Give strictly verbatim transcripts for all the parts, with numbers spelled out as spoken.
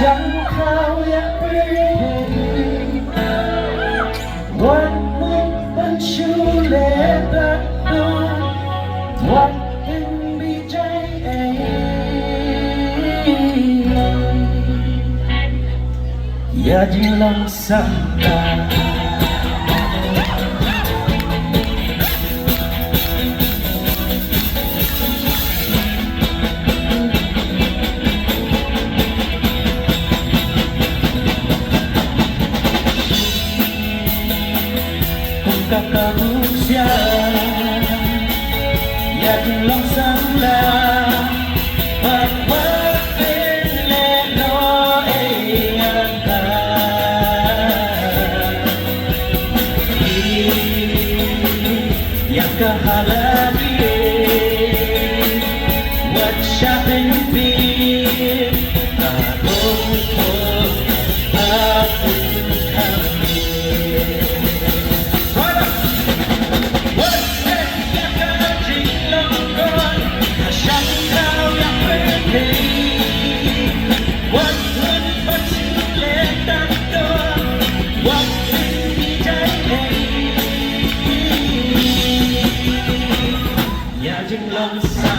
Dang khraw ïa pyrthei, wat mut ban shu leh bad don, wat pynbijai ei ïa jinglong samla. Kum ka ka buk sia ïa jinglong samla, bad wat pynlehnoh ei ngan ta. Ïa ka hala ki, wat shah pynbit, a bun bun, a bun kham. Wat ïa ka jinglong don, ha shang ka ïa pyrthei. Wat hun pat shu leh tang don, wat hun bijai ei. Ïa jinglong sa.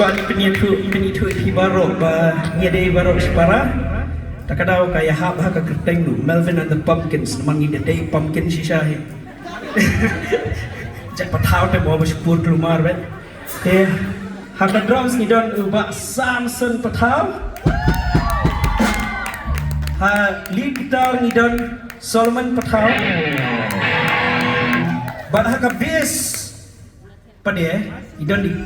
Ban pynithuh pynithuh ïa phi baroh ba ngi dei baroh shipara. Ta ka daw ka ïahap ha ka kyrteng ruh, Melvin and the Pumpkins, namar ngi dei pumpkin shisha hi. Jaka pathaw te mo ba shipur klumar bet. Te ha ka drums ngi don u Bah Samson Pathaw. Ha lead guitar ngi don Solomon Pathaw. Bad ha ka bass pat de ngi don i